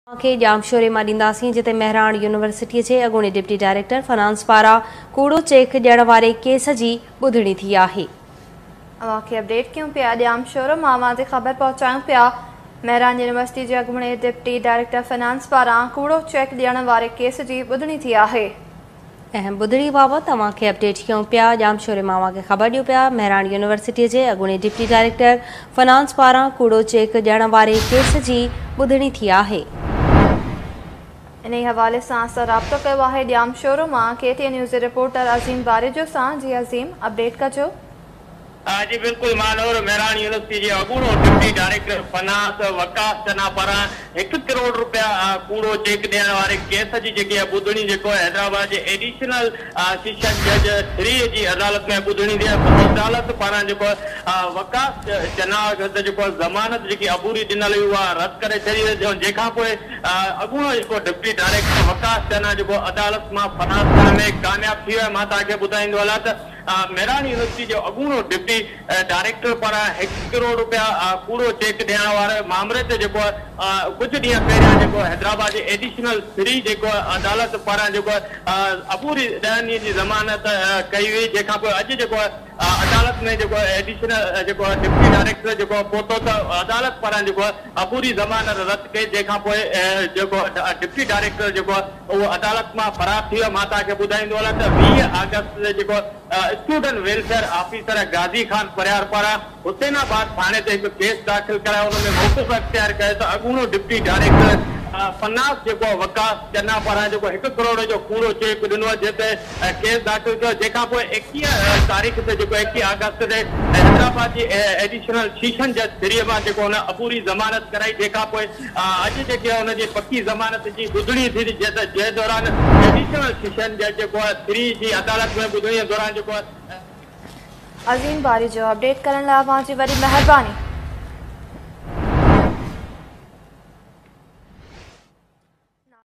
کي ڄامشوري مان ڏينداسين جتي مهراڻ يونيورسٽي جي اڳوڻي ڊپٽي ڊائريڪٽر فنانس پاران ڪوڙو چيڪ ڏيڻ واري ڪيس جي ٻڌڻي ٿي آهي. اوهان کي اپڊيٽ ڪيون پيا ڄامشورو مان اوهان تي خبر پهچايون پيا مهراڻ يونيورسٽي جي اڳوڻي ڊپٽي ڊائريڪٽر فنانس پاران ڪوڙو چيڪ ڏيڻ واري ڪيس جي ٻڌڻي ٿي آهي. اهم ٻڌڻي بابت اوهان کي اپڊيٽ ڪيون پيا ڄامشوري مان اوهان کي خبر ڏيون پيا مهراڻ يونيورسٽي جي اڳوڻي ڊپٽي ڊائريڪٽر فنانس پاران ڪوڙو چيڪ ڏيڻ واري ڪيس جي ٻڌڻي ٿي آهي. انهي حوالي سان اسان رابطو ڪيو آهي ڄامشورو مان ڪي ٽي اين نيوز جي رپورٽر عظيم باريجو سان جي عظيم اپڊيٽ ڪجو. جي بلڪل مانور مهراڻ يونيورسٽي جي اڳوڻو ڊپٽي ڊائريڪٽر فنانس وقاص چنا پاران 1 ڪروڙ روپيا ڪوڙو چيڪ ڏيڻ واري ڪيس جي جيڪي ٻڌڻي جيڪو حيدرآباد جي ايڊيشنل سيشن جج 3 جي عدالت ۾ ٻڌڻي ٿي عدالت پاران جيڪو وقاص چنا جيڪو ضمانت جيڪي عبوري ڏنل هئي اها رد ڪري ڇڏي جنهن کان پوء اڳوڻو جيڪو ڊپٽي ڊائريڪٽر وقاص چنا جيڪو عدالت مان فرار ٿيڻ ۾ ڪامياب ٿي ويو مان توهان کي ٻڌائيندو هلان ته مهراڻ يونيورسٽي جو اڳوڻو ڊپٽي ڊائريڪٽر پاران 1 ڪروڙ روپيا ڪوڙو چيڪ ڏيڻ واري مامري تي جيڪو ڪجهه ڏينهن پهريان جيڪو حيدرآباد جي ايڊيشنل 3 جيڪو عدالت پاران جيڪو عبوري 10 ڏينهن جي ضمانت ڪئي هئي جنهن کان پوء اڄ جيڪو عدالت ۾ جيڪو ايڊيشنل جيڪو ڊپٽي ڊائريڪٽر جيڪو پهتو ته عدالت پاران جيڪو عبوري ضمانت رد ڪئي جنهن کان پوء جيڪو ڊپٽي ڊائريڪٽر جيڪو اهو عدالت مان فرار ٿي ويو. مان توهان کي ٻڌائيندو هلان ته 20 آگسٽ تي جيڪو student welfare officer Ghazi Khan Parhiyar پاران حسين آباد ٿاڻي تي هڪ ڪيس داخل ڪرايو ان ۾ موقف اختيار ڪيو ته اڳوڻو ڊپٽي ڊائريڪٽر فنانس جيڪو وقاص چنا پاران جيڪو 1 ڪروڙ جو ڪوڙو چيڪ ڏنو جنهن تي ڪيس داخل ڪيو جنهن کان پوء 21 تاريخ تي جيڪو 21 آگسٽ تي حيدرآباد جي ايڊيشنل سيشن جج 3 مان جيڪو هن عبوري ضمانت ڪرائي جنهن کان پوء اڄ جيڪي ان جي پڪي ضمانت جي ٻڌڻي ٿي جنهن دوران ايڊيشنل سيشن جج جيڪو 3 جي عدالت ۾ ٻڌڻي دوران جيڪو عظيم باريجو اپڊيٽ ڪرڻ لاء اوهان جي وڏي مهرباني.